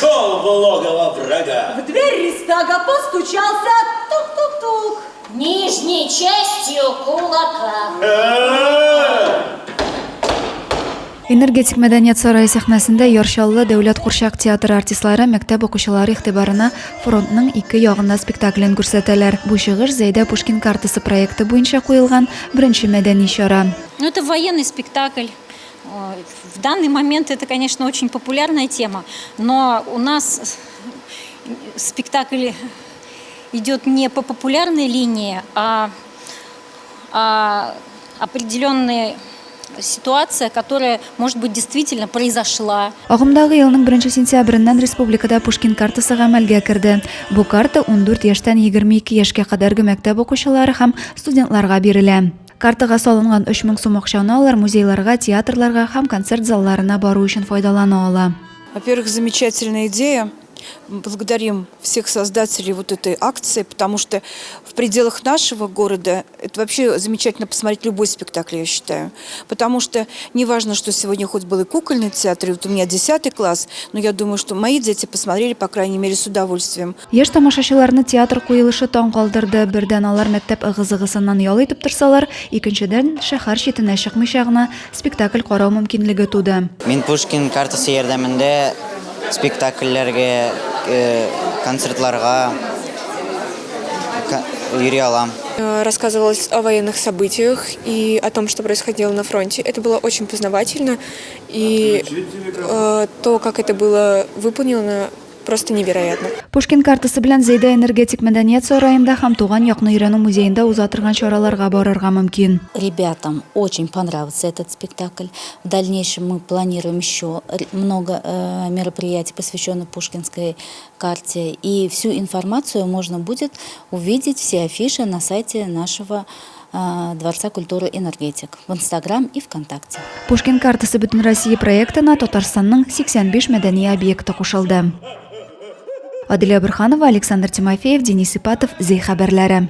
Пришел в логово врага. В дверь Рейхстага постучался. Тук-тук-тук. Нижней частью кулака. Энергетик мәдәният сарае сәхнәсендә Яр Чаллы дәүләт курчак театры артистлары мәктәп укучылары игътибарына Фронтның ике ягында спектаклен күрсәтәләр. Бу чыгыш Зәйдә Пушкин картасы проекты буенча куелган беренче мәдәни чара. Ну, это военный спектакль. В данный момент это, конечно, очень популярная тема, но у нас спектакль идет не по популярной линии, а определенные ситуация, которая, может быть, действительно произошла. Агымдагы елның беренче сентябреннән республикада Пушкин картасы гамәлгә керде. Бу карта 14 яшьтән 22 яшькә кадәрге мәктәп укучылары һәм студентларга бирелә. Картага салынган 3000 сум акчаны алар музейларга, театрларга һәм концерт залларына бару өчен файдалана ала. Во-первых, замечательная идея. Благодарим всех создателей вот этой акции, потому что в пределах нашего города это вообще замечательно посмотреть любой спектакль, я считаю. Потому что неважно, что сегодня хоть был и кукольный театр, и вот у меня 10 класс, но я думаю, что мои дети посмотрели, по крайней мере, с удовольствием. Яшь тамашачыларны театр куелышы таң калдырды. Бердән, алар мәктәп ыгы-зыгысыннан ял итеп торсалар, икенчедән, шәһәр читенә чыкмыйча гына спектакль карау мөмкинлеге туды. Мин Пушкин картасы ярдәмендә спектакльләргә, концертларга йөри алам. Рассказывалось о военных событиях и о том, что происходило на фронте. Это было очень познавательно, и то, как это было выполнено, просто невероятно. Пушкин картасы белән Зәйдә энергетик мәдәният сараенда һәм туган якны өйрәнү музеенда уза торган чараларга барырга мөмкин. Ребятам очень понравился этот спектакль. В дальнейшем мы планируем еще много мероприятий, посвященных Пушкинской карте. И всю информацию можно будет увидеть, все афиши на сайте нашего Дворца культуры «Энергетик», в Инстаграм и ВКонтакте. Пушкин картасы Бөтенроссия проектына Татарстанның 85 мәдәни объекты кушылды. Аделя Борһанова, Александр Тимофеев, Денис Ипатов, Зәй хәбәрләре.